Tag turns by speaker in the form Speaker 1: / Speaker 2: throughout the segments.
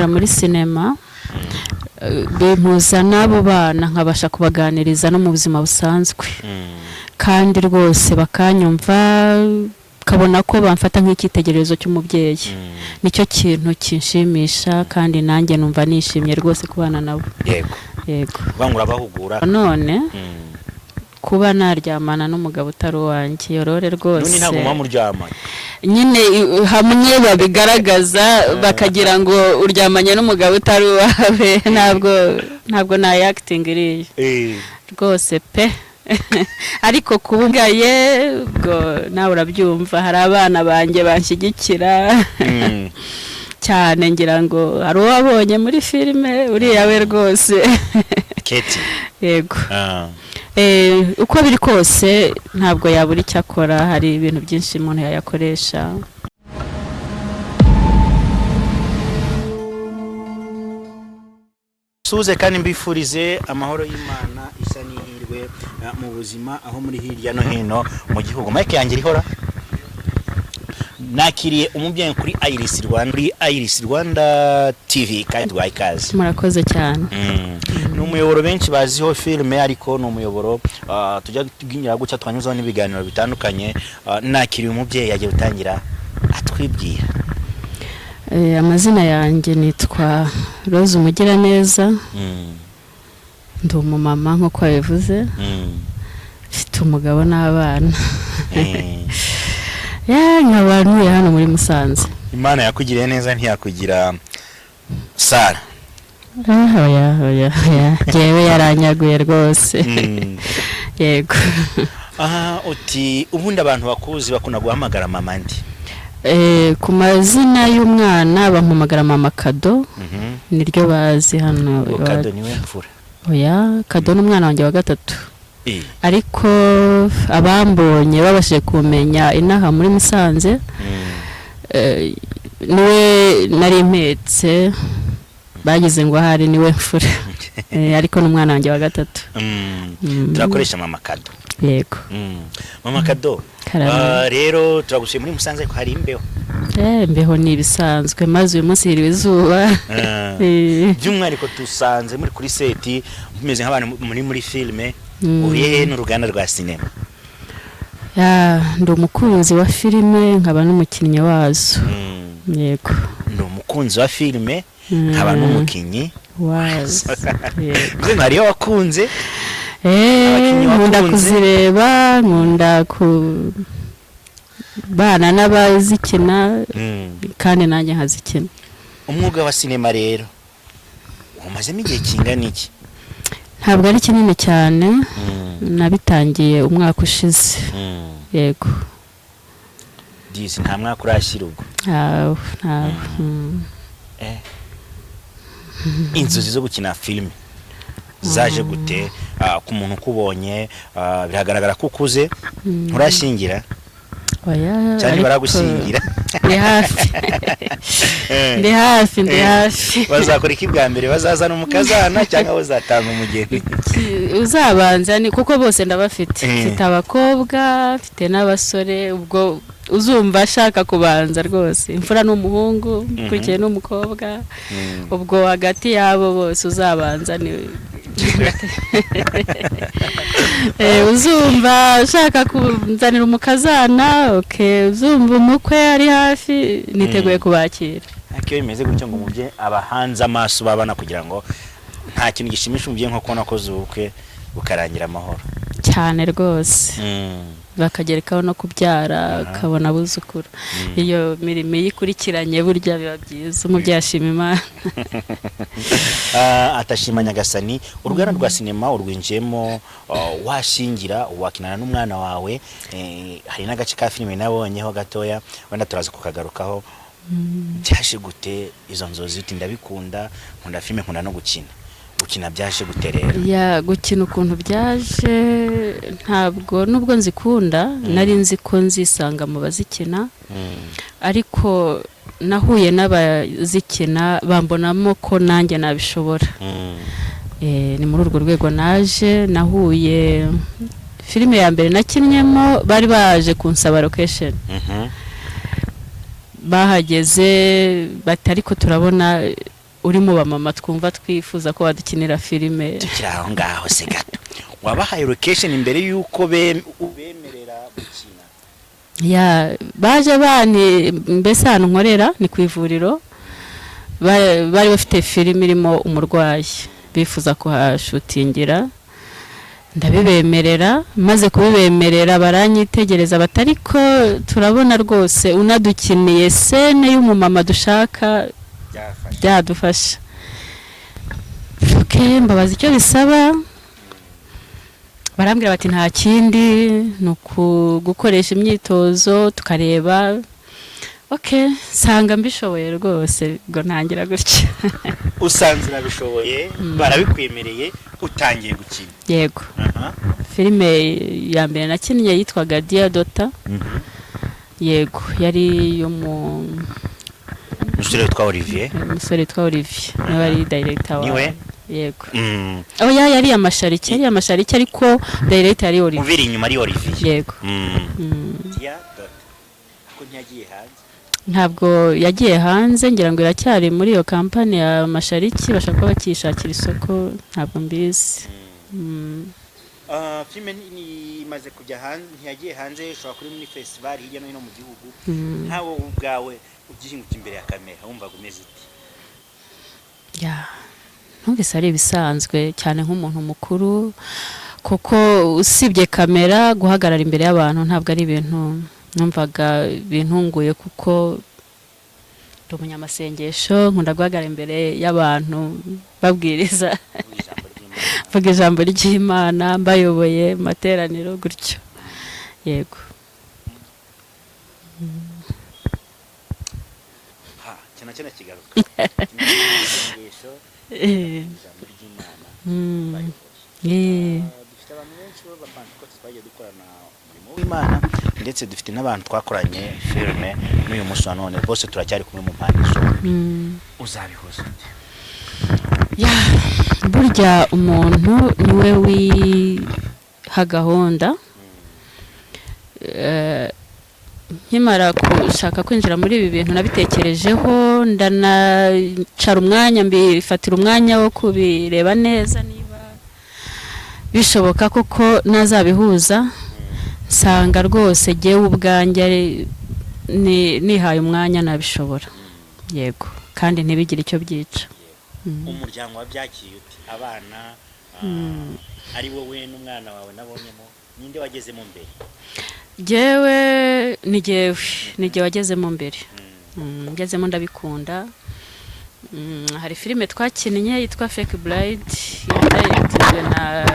Speaker 1: Kwinjira muri sinema bimpuza n'abo bana, nkabasha kubaganiriza no mu buzima busanzwe, kandi rwose bakanyumva, kabona ko bamfata nk'icyitegererezo cy'umubyeyi. Nicyo kintu kinshimisha, kandi nanjye numva nishimye rwose kubana nabo.
Speaker 2: Yego.
Speaker 1: Yego.
Speaker 2: Uvuga ngo urabahugura.
Speaker 1: None kuba naryamana n'umugabo utari uwanjye yorore rwose.
Speaker 2: None ntabwo muba muryamanye?
Speaker 1: Nyine hamwe babigaragaza bakagira ngo uryamanye n'umugabo utari uwawe. Ntabwo nayakitinga iriya rwose pe. Ariko kuba ubwaye ubwo nawe urabyumva, hari abana banjye banshyigikira cyane. Ngira ngo hari uwo wabonye muri filime, uriya we rwose.
Speaker 2: Keti.
Speaker 1: Yego. Uko biri kose ntabwo yabura icyo akora, hari ibintu byinshi umuntu yayakoresha.
Speaker 2: Suze kandi mbifurize amahoro y'Imana isa n'ihirwe mu buzima aho muri hirya no hino mu gihugu. Mike yanjye irihora. Nakiriye umubyeyi kuri Iris Rwanda, kuri Iris Rwanda TV, kandi tubaha ikaze.
Speaker 1: Murakoze cyane.
Speaker 2: Ni umuyoboro benshi baziho filime, ariko ni umuyoboro tujya tugira gutya twanyuzaho n'ibiganiro bitandukanye. Nakiriye umubyeyi, yagiye gutangira atwibwira.
Speaker 1: Amazina yanjye nitwa Rose Umugiraneza. Ndi umumama nk'uko babivuze, mfite umugabo n'abana. Ya, nkaba ntuye hano muri Musanze.
Speaker 2: Imana yakugiriye neza ntiyakugira Sara.
Speaker 1: Ah, oya oya oya, jyewe yaranyaguye rwose. Yego.
Speaker 2: Aha uti ubundi abantu bakuzi bakunda guhamagara mama ndi?
Speaker 1: Ku mazina y'umwana bampamagara Mama Kado, niryo bazi hano.
Speaker 2: Ngo Kado niwe mfura?
Speaker 1: Oya, Kado ni umwana wanjye wa gatatu. Ariko abambonye babashije kumenya inaha muri Musanze, niwe nari mpetse, bagize ngo ahari niwe mfura. Ariko ni umwana wanjye wa gatatu.
Speaker 2: Turakoresha Mama Kado.
Speaker 1: Yego.
Speaker 2: Mama Kado.
Speaker 1: Karame.
Speaker 2: Rero turagusuye muri Musanze, ariko hari imbeho.
Speaker 1: Imbeho ni ibisanzwe, maze uyu munsi hiriwe izuba.
Speaker 2: By'umwihariko tusanze muri kuri set, mumeze nk'abantu muri filime. Urihe n'uruganda rwa sinema?
Speaker 1: Ya, ndi umukunzi wa filime nkaba n'umukinnyi wazo. Yego.
Speaker 2: Ndi umukunzi wa filime nkaba n'umukinnyi
Speaker 1: wazo. Yego.
Speaker 2: Bivuze ngo hariyo wakunze abakinnyi
Speaker 1: Nkunda
Speaker 2: wakunze.
Speaker 1: kuzireba, nkunda kubana n'abazikina, kandi nanjye nkazikina.
Speaker 2: Umwuga wa sinema rero umazemo igihe kingana iki?
Speaker 1: Ntabwo ari kinini cyane, nabitangiye umwaka ushize. Yego.
Speaker 2: Disi nta mwaka urashyira ubwo.
Speaker 1: Ntawe, ntawe.
Speaker 2: Inzozi zo gukina filime zaje gute? Ku muntu ukubonye, biragaragara ko ukuze, nturashyingira?
Speaker 1: Oya,
Speaker 2: cyane
Speaker 1: ariko
Speaker 2: baragushyingira.
Speaker 1: Ndi hafi, ndi hafi, ndi hafi.
Speaker 2: Bazakora iki bwa mbere? Bazazana umukazana cyangwa bazatanga umugeni?
Speaker 1: Uzabanza ni kuko bose ndabafite. Mfite abakobwa, mfite n'abasore. Ubwo uzumva ashaka kubanza rwose, imfura ni umuhungu, ukurikiye ni umukobwa. Ubwo hagati y'abo bose uzabanza ni uzumva ushaka kunzanira umukazana, okay. Uzumva umukwe ari hafi, niteguye kubakira.
Speaker 2: Ariko iyo bimeze gutyo ngo umubyeyi aba ahanze amaso babana, kugira ngo nta kintu gishimisha umubyeyi nko kubona akoze ubukwe bukarangira amahoro.
Speaker 1: Cyane rwose, bakagerekaho no kubyara, ukabona abuzukuru. Iyo mirimo iyo ikurikiranye burya biba byiza, umubyeyi ashima Imana.
Speaker 2: Atashima Nyagasani. Uruganda rwa sinema urwinjiyemo, washingira wakinana n'umwana wawe. Hari n'agace ka filime nabonyeho gatoya, wenda turaza kukagarukaho. Byaje gute izo nzozi, uti ndabikunda, nkunda filime, nkunda no gukina? Gukina byaje gute rero?
Speaker 1: Ya, gukina ukuntu byaje, ntabwo nubwo nzikunda nari nzi ko nzisanga mu bazikina, ariko nahuye n'abazikina bambonamo ko nanjye nabishobora. Ni muri urwo rwego naje nahuye filime ya mbere nakinnyemo, bari baje kunsaba location. Bahageze bati ariko turabona Uri mu bamama twumva twifuza ko wadukinira filime.
Speaker 2: Tukiri aho ngaho se gato, wabahaye location mbere y'uko ubemerera gukina?
Speaker 1: Ya, baje bani mbese ahantu nkorera ni ku ivuriro. Bari bafite filime irimo umurwayi bifuza kuhashutingira, ndabibemerera. Maze kubibemerera baranyitegereza bati: "Ariko turabona rwose unadukiniye scène y'umumama dushaka
Speaker 2: byafashe
Speaker 1: byadufasha." Ok, mbabaza icyo bisaba, barambwira bati: "Nta kindi, ni gukoresha imyitozo tukareba." Ok, nsanga mbishoboye rwose, ngo ntangira gutya.
Speaker 2: Usanze urabishoboye, barabikwemereye, utangiye gukina.
Speaker 1: Yego. Filime ya mbere nakinnye yitwaga Dear Daughter. Yego, yari iy'umu
Speaker 2: Umusore witwa Olivier.
Speaker 1: Umusore witwa Olivier niwe wari director wa
Speaker 2: Niwe?
Speaker 1: Yego. Oya, yari amashariki, yari amashariki, ariko director yari Olivier.
Speaker 2: Ubiri inyuma ari Olivier.
Speaker 1: Yego.
Speaker 2: Dear Daughter ko ntiyagiye hanze?
Speaker 1: Ntabwo yagiye hanze, ngira ngo iracyari muri iyo kampani ya Mashariki, bashobora kuba bakishakira isoko, ntabwo mbizi.
Speaker 2: Ah, filime imaze kujya hanze, ntiyagiye hanze, ishobora kuri muri festival hirya no hino mu gihugu. Nkawe ubwawe ugihinguka imbere ya kamera wumvaga umeze ute?
Speaker 1: Ya, numvise ari ibisanzwe cyane nk'umuntu mukuru, kuko usibye kamera, guhagarara imbere y'abantu ntabwo ari ibintu numvaga bintunguye, kuko ndi umunyamasengesho, nkunda guhagarara imbere y'abantu babwiriza,
Speaker 2: uvuga ijambo ry'Imana.
Speaker 1: Mvuga ijambo ry'Imana, mbayoboye mu materaniro gutyo, yego.
Speaker 2: Ha, cyane cyane kigaruka isengesho, ijambo ry'Imana, bayoboye. Ah, dufite abantu benshi b'Abapantekote twagiye dukorana umurimo w'Imana, ndetse dufite n'abantu twakoranye filime n'uyu munsi wa none bose turacyari kumwe mu mpande zombi. Uzabihuza ute?
Speaker 1: Ya, burya umuntu niwe wiha gahunda. Nkimara gushaka kwinjira muri ibi bintu nabitekerejeho, ndanacara umwanya, mbifatira umwanya wo kubireba neza niba bishoboka koko nazabihuza, nsanga rwose jyewe ubwanjye nihaye umwanya nabishobora, yego, kandi ntibigire icyo byica.
Speaker 2: Umuryango wabyakiriye ute? Abana, ah, ari wowe n'umwana wawe nabonyemo, ninde wagezemo mbere?
Speaker 1: Jyewe, ni jyewe, ni jyewe wagezemo mbere. Ngezemo ndabikunda. Hari filime twakinnye yitwa Fake Bride, yadirectinzwe na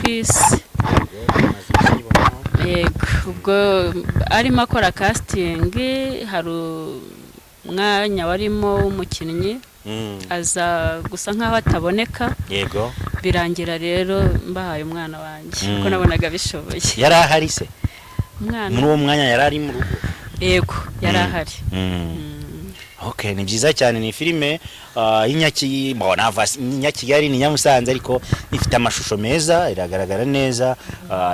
Speaker 1: Chris.
Speaker 2: Yego, maze kuyibonaho.
Speaker 1: Yego, ubwo arimo akora casting, hari umwanya warimo w'umukinnyi, aza gusa nkaho ataboneka. Birangira rero mbahaye umwana wanjye, kuko nabonaga bishoboye.
Speaker 2: Yari ahari se?
Speaker 1: Umwana.
Speaker 2: Muri uwo mwanya yari ari mu rugo?
Speaker 1: Yego, yari ahari.
Speaker 2: Okay, ni byiza cyane. Ni filime y'Inyakigali, ni Nyamusanze, ariko ifite amashusho meza, iragaragara neza,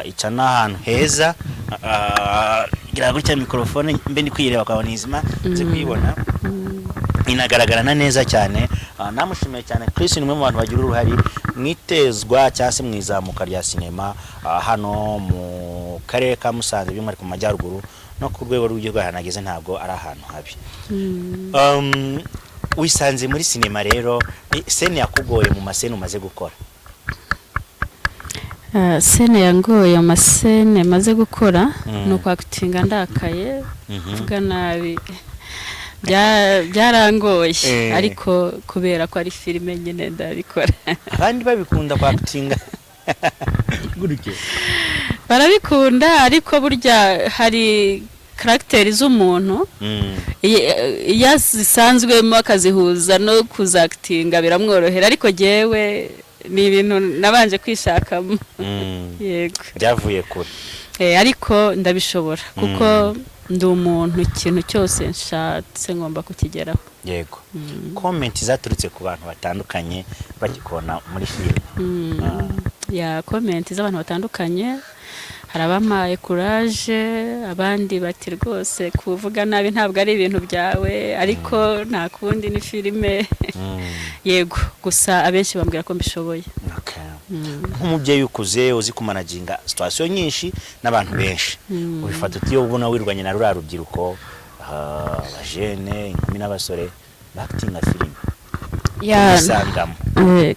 Speaker 2: ica n'ahantu heza. Gira gutya mikorofone mbe ndi kwireba kwa Onizima, nze kuyibona, inagaragarana neza cyane. Namushimiye cyane Chris, ni umwe mu bantu bagira uruhare mu itezwa cyangwa se mu izamuka rya sinema hano mu karere ka Musanze, by'umwihariko mu majyaruguru no ku rwego rw'igihugu. Ahantu ageze ntabwo ari ahantu habi. Wisanze muri sinema rero, ni scène yakugoye mu ma scène umaze gukora?
Speaker 1: Ah, scène yangoye ama scène maze gukora ni ukwakitinga ndakaye, mvuga nabi. Byarangoye, ariko kubera ko ari filime nyine ndabikora.
Speaker 2: Abandi babikunda kwakitinga gutyo?
Speaker 1: Barabikunda, ariko burya hari caractère z'umuntu, iyo zisanzwemo akazihuza no kuzakitinga biramworohera, ariko jyewe ni ibintu nabanje kwishakamo. Yego.
Speaker 2: Byavuye kure.
Speaker 1: Ariko ndabishobora kuko ndi umuntu ikintu cyose nshatse ngomba kukigeraho.
Speaker 2: Yego, comment zaturutse ku bantu batandukanye bagikubona muri filime?
Speaker 1: Ya, comment z'abantu batandukanye, hari abampaye courage, abandi bati: "Rwose kuvuga nabi ntabwo ari ibintu byawe, ariko nta kundi, ni filime." Yego, gusa abenshi bambwira ko mbishoboye.
Speaker 2: Nk'umubyeyi ukuze uzi kumanaginga situation nyinshi n'abantu benshi, ubifata uti iyo ubona wirwanye na ruriya rubyiruko, abajene, inkumi n'abasore bakitinga filime? Kubisangamo?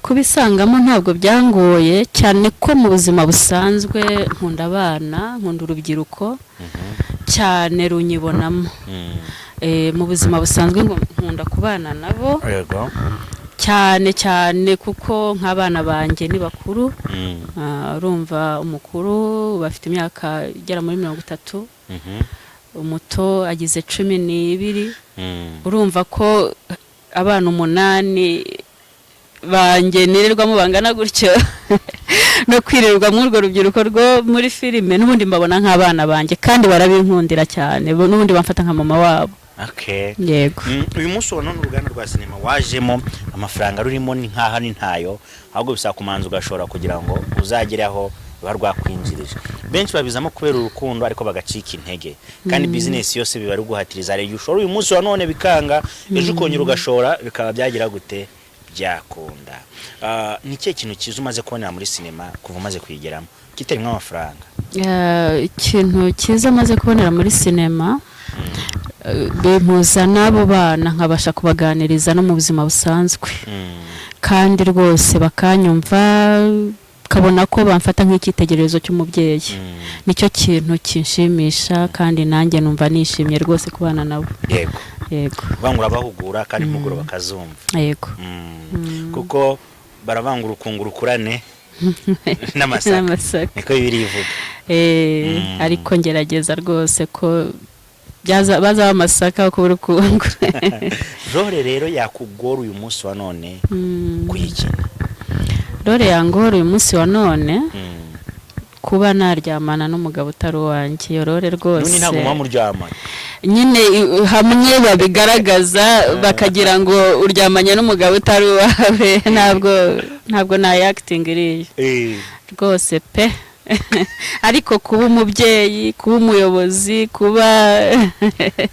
Speaker 1: Kubisangamo ntabwo byangoye cyane, ko mu buzima busanzwe nkunda abana, nkunda urubyiruko cyane, runyibonamo. Mu buzima busanzwe nkunda kubana nabo cyane cyane, kuko nk'abana banjye ni bakuru. Urumva umukuru bafite imyaka igera muri 30, umuto agize 12. Urumva ko abana 8 banjye nirirwamo bangana gutyo, no kwirirwa muri urwo rubyiruko rwo muri filime, n'ubundi mbabona nk'abana banjye kandi barabinkundira cyane. N'ubundi bamfata nka mama wabo. Yego.
Speaker 2: Uyu munsi wa none uruganda rwa sinema wajemo, amafaranga rurimo ni nkaho ni ntayo, ahubwo bisaba kumanza ugashora kugira ngo uzagere aho ruba rwakwinjirije. Benshi babizamo kubera urukundo ariko bagacika intege, kandi bizinesi yose biba ari guhatiriza. Hari igihe ushora uyu munsi wa none bikanga, ejo ukongera ugashora bikaba byagira gute, byakunda. Ni ikihe kintu cyiza umaze kubonera muri sinema kuva umaze kuyigeramo kitarimo amafaranga?
Speaker 1: Ikintu cyiza maze kubonera muri sinema, bimpuza n'abo bana, nkabasha kubaganiriza no mu buzima busanzwe, kandi rwose bakanyumva, kabona ko bamfata nk'icyitegererezo cy'umubyeyi. Nicyo kintu kinshimisha, kandi nanjye numva nishimye rwose kubana nabo. Yego.
Speaker 2: Uvuga ngo urabahugura kandi impuguro bakazumva.
Speaker 1: Yego.
Speaker 2: Kuko baravanga urukungu rukurane n'amasaka.
Speaker 1: N'amasaka.
Speaker 2: Niko Bibiliya ivuga.
Speaker 1: Ariko ngerageza rwose ko bazaba amasaka kuba urukungu.
Speaker 2: Role rero yakugora uyu munsi wa none kuyikina?
Speaker 1: Role yangora uyu munsi wa none, kuba naryamana n'umugabo utari uwanjye, iyo role rwose.
Speaker 2: None ntabwo muba muryamana?
Speaker 1: Nyine hamwe babigaragaza bakagira ngo uryamanye n'umugabo utari uwawe, ntabwo nayakitinga iriya rwose pe. Ariko kuba umubyeyi, kuba umuyobozi, kuba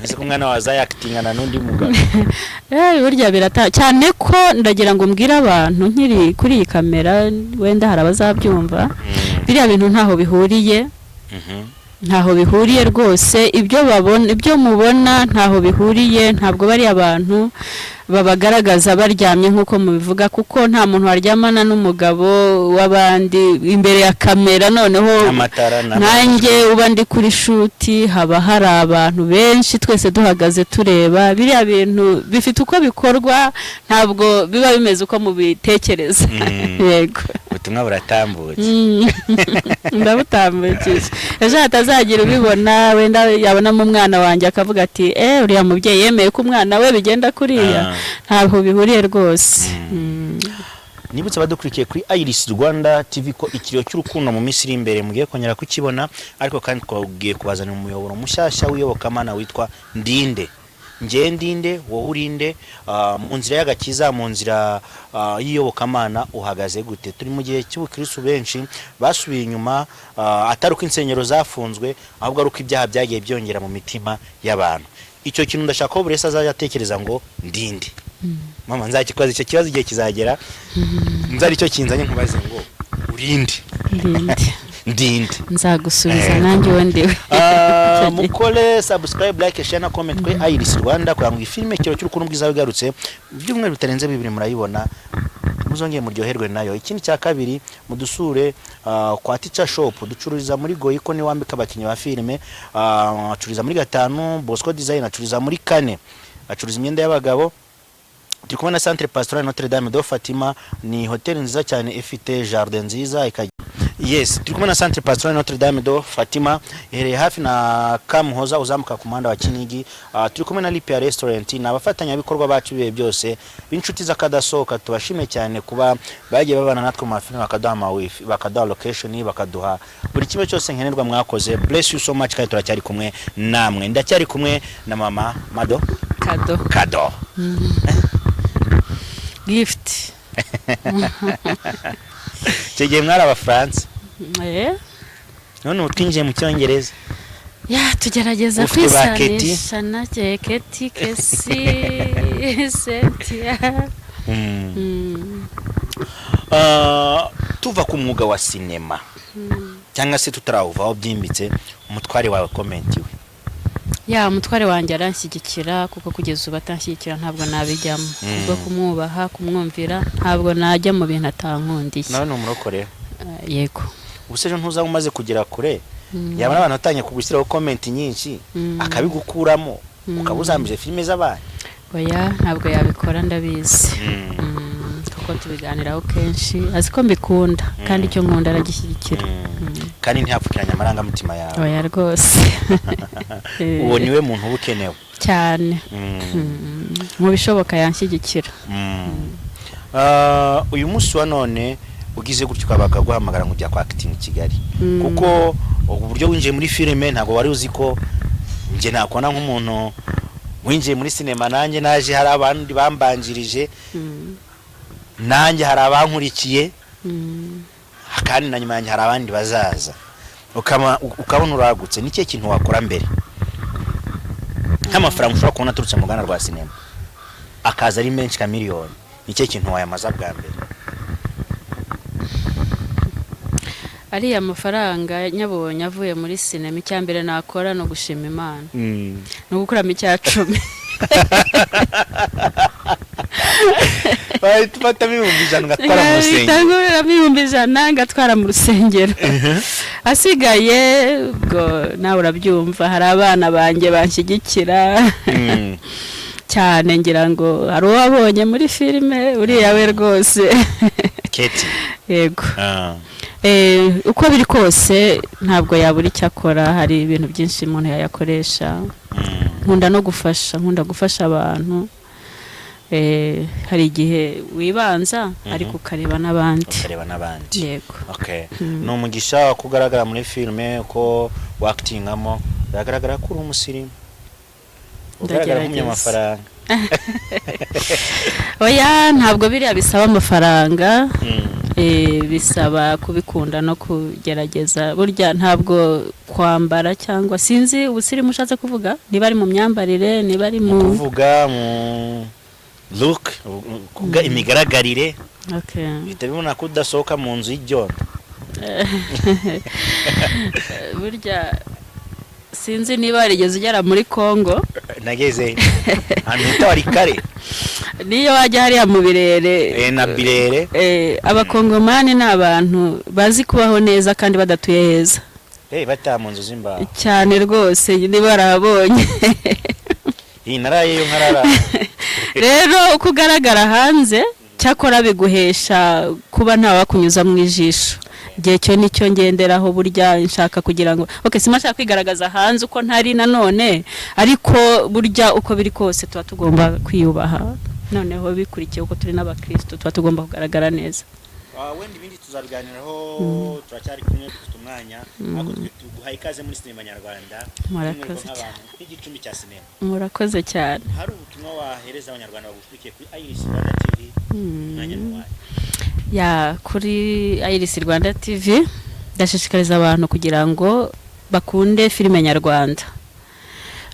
Speaker 2: Ese ko umwana wawe azayakitingana n'undi mugabo?
Speaker 1: Burya birata cyane, ko ndagira ngo mbwire abantu nkiri kuri iyi kamera, wenda hari abazabyumva, biriya bintu ntaho bihuriye. Ntaho bihuriye rwose. Ibyo babona, ibyo mubona, ntaho bihuriye. Ntabwo bari abantu babagaragaza baryamye nk'uko mubivuga, kuko nta muntu waryamana n'umugabo w'abandi imbere ya kamera noneho.
Speaker 2: N'amatara.
Speaker 1: Nkanjye uba ndi kuri shoot, haba hari abantu benshi, twese duhagaze tureba. Biriya bintu bifite uko bikorwa, ntabwo biba bimeze uko mubitekereza. Yego.
Speaker 2: Ubutumwa buratambutse.
Speaker 1: Ndabutambukije, ejo hatazagira ubibona, wenda yabonamo umwana wanjye akavuga ati: "Eh, uriya mubyeyi yemeye ko umwana we bigenda kuriya." Ntabwo bihuriye rwose.
Speaker 2: Nibutse abadukurikiye kuri Iris Rwanda TV ko Ikiriyo cy'Urukundo mu minsi iri imbere mugiye kongera kukibona, ariko kandi twagiye kubazanira umuyoboro mushyashya w'iyobokamana witwa Ndinde. Njye ndinde, wowe urinde? Mu nzira y'agakiza, mu nzira y'iyobokamana uhagaze gute? Turi mu gihe cy'ubukristu, benshi basubiye inyuma, atari uko insengero zafunzwe, ahubwo ari uko ibyaha byagiye byongera mu mitima y'abantu. Icyo kintu ndashaka ko buri wese azajya atekereza ngo: "Ndinde?" Mama, nzakikubaza icyo kibazo, igihe kizagera nzari icyo kinzanye nkubaze ngo: "Urinde?"
Speaker 1: Ndinde.
Speaker 2: Ndinde.
Speaker 1: Nzagusubiza nanjye uwo ndiwe.
Speaker 2: Mukore subscribe, like, share na comment kuri Iris Rwanda kugira ngo iyi filime Ikiriyo cy'Urukundo bwiza igarutse byumweru bitarenze 2 murayibona, muzongere muryoherwe nayo. Ikindi cya kabiri, mudusure kwa Teacher Shop, ducururiza muri Goico, ni wambika abakinnyi ba filime, acururiza muri 5, Bosco Design acururiza muri 4, acuruza imyenda y'abagabo. Turi kumwe na Centre Pastoral Notre Dame de Fatima, ni hoteli nziza cyane ifite jardin nziza. Yes, turi kumwe na Centre Pastoral Notre Dame de Fatima, iherereye hafi na Kamuhoza uzamuka ku muhanda wa Kinigi. Turi kumwe na Lipia Restaurant, ni abafatanyabikorwa bacu ibihe byose b'inshuti z'akadasohoka. Tubashime cyane kuba bagiye babana natwe mu mafilime, bakaduha ama wifi, bakaduha location, bakaduha buri kimwe cyose nkenerwa. Mwakoze, bless you so much, kandi turacyari kumwe namwe. Ndacyari kumwe na mama Mado.
Speaker 1: Kado.
Speaker 2: Kado.
Speaker 1: Gift.
Speaker 2: Icyo gihe mwari Abafaransa.
Speaker 1: Eh.
Speaker 2: None ubu twinjiye mu Cyongereza.
Speaker 1: Ya, tugerageza
Speaker 2: Ufite ba Keti?
Speaker 1: kwisanisha na Keti, Kesi, Sentia.
Speaker 2: Tuva ku mwuga wa sinema cyangwa se tutarawuvaho byimbitse, umutware wawe, comment we?
Speaker 1: Ya, umutware wanjye aranshyigikira, kuko kugeza ubu atanshyigikira ntabwo nabijyamo. Kubwo kumwubaha, kumwumvira, ntabwo najya mu bintu atankundiye.
Speaker 2: Nawe ni umurokore?
Speaker 1: Yego.
Speaker 2: Ubuse ejo ntuzaba umaze kugera kure, yaba n'abantu batangiye kugushyiraho comment nyinshi, akabigukuramo, ukaba uzambije filime z'abandi?
Speaker 1: Oya, ntabwo yabikora, ndabizi. Kuko tubiganiraho kenshi, azi ko mbikunda kandi icyo nkunda aragishyigikira.
Speaker 2: Kandi ntiyapfukiranye amarangamutima yawe?
Speaker 1: Oya rwose.
Speaker 2: Uwo niwe muntu uba ukenewe.
Speaker 1: Cyane. Mu bishoboka yanshyigikira.
Speaker 2: Uyu munsi wa none ugize gutyo ukaba bakaguhamagara ngo ujya kwa acting i Kigali, kuko uburyo winjiye muri filime ntabwo wari uzi ko njye nakubona nk'umuntu winjiye muri sinema. Nanjye naje hari abandi bambanjirije, nanjye hari abankurikiye, kandi na nyuma yanjye hari abandi bazaza. Ukabona uragutse, ni ikihe kintu wakora mbere nk'amafaranga ushobora kubona aturutse mu ruganda rwa sinema, akaza ari menshi nka miliyoni? Ni ikihe kintu wayamaza bwa mbere?
Speaker 1: Ariya mafaranga nyabonye avuye muri sinema, icya mbere nakora ni ugushima Imana, ni ugukuramo 10%.
Speaker 2: Bahita ufatamo 100,000 ugatwara mu rusengero?
Speaker 1: Nkuramo 100,000 ngatwara mu rusengero, asigaye ubwo nawe urabyumva, hari abana banjye banshyigikira cyane. Ngira ngo hari uwo wabonye muri filime, uriya we rwose.
Speaker 2: Keti?
Speaker 1: Yego. Uko biri kose ntabwo yabura icyo akora, hari ibintu byinshi umuntu yayakoresha. Nkunda no gufasha, nkunda gufasha abantu. Hari igihe wibanza ariko ukareba n'abandi.
Speaker 2: Ukareba n'abandi.
Speaker 1: Yego.
Speaker 2: Okay. Ni umugisha ko ugaragara muri filime, ko wakitingamo, biragaragara ko uri umusirimu, ugaragara
Speaker 1: Ndagerageza.
Speaker 2: nk'umunyamafaranga.
Speaker 1: Oya, ntabwo biriya bisaba amafaranga. Bisaba kubikunda no kugerageza. Burya ntabwo kwambara cyangwa sinzi ubusirimu ushatse kuvuga, niba ari mu myambarire, niba ari
Speaker 2: mu
Speaker 1: mu
Speaker 2: kuvuga, mu look, kuvuga imigaragarire. Bihita bibona ko udasohoka mu nzu y'ibyondo.
Speaker 1: Burya sinzi niba warigeze ugera muri Congo.
Speaker 2: Nageze ahantu bita Warikare.
Speaker 1: Niyo wajya hariya mu Birere.
Speaker 2: Na Birere.
Speaker 1: Abakongomani ni abantu bazi kubaho neza kandi badatuye heza.
Speaker 2: Bataha mu nzu z'imbaho.
Speaker 1: Cyane rwose, niba warahabonye.
Speaker 2: Iyi narayeyo nkarara.
Speaker 1: Rero uko ugaragara hanze, cyakora biguhesha kuba ntawakunyuza mu ijisho. Igihe cyo nicyo ngenderaho. Burya nshaka kugira ngo, okay, sima nshaka kwigaragaza hanze uko ntari nanone, ariko burya uko biri kose tuba tugomba kwiyubaha. Noneho bikurikiye uko turi n'abakristo, tuba tugomba kugaragara neza.
Speaker 2: Wenda ibindi tuzabiganiraho, turacyari kumwe, dufite umwanya, ariko twe tuguhaye ikaze muri sinema nyarwanda.
Speaker 1: Murakoze.
Speaker 2: By'umwihariko nk'abantu nk'igicumbi cya sinema.
Speaker 1: Murakoze cyane.
Speaker 2: Hari ubutumwa wahereza Abanyarwanda bagukurikiye kuri Iris Rwanda TV? Umwanya ni uwanyu.
Speaker 1: Ya, kuri Iris Rwanda TV, ndashishikariza abantu kugira ngo bakunde filime nyarwanda.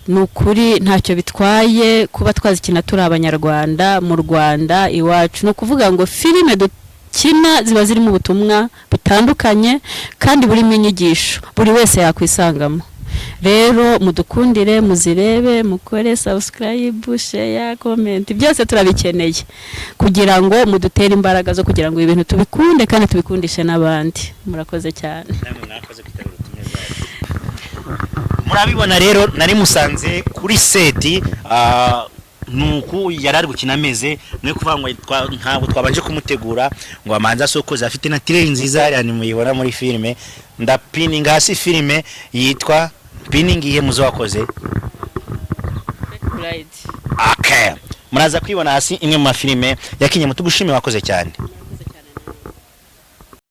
Speaker 1: Ni ukuri ntacyo bitwaye kuba twazikina turi Abanyarwanda mu Rwanda iwacu. Ni ukuvuga ngo filime dukina ziba zirimo ubutumwa butandukanye kandi burimo inyigisho buri wese yakwisangamo. Rero mudukundire, muzirebe, mukore subscribe, share, comment, byose turabikeneye kugira ngo mudutere imbaraga zo kugira ngo ibi bintu tubikunde kandi tubikundishe n'abandi. Murakoze cyane.
Speaker 2: Namwe mwakoze kwitabira ubutumwa bwacu. Murabibona rero, nari musanze kuri set, nuku yari ari gukina ameze mwe kuvuga ngo ntabwo twabanje kumutegura ngo amanze asokoze. Afite na tireri nziza hariya nimuyibona muri filime. Ndapininga hasi filime yitwa piningi ihe muzo wakoze? Okay. Muraza kwibona hasi imwe mu mafilime yakinye. Mutugushime, wakoze cyane.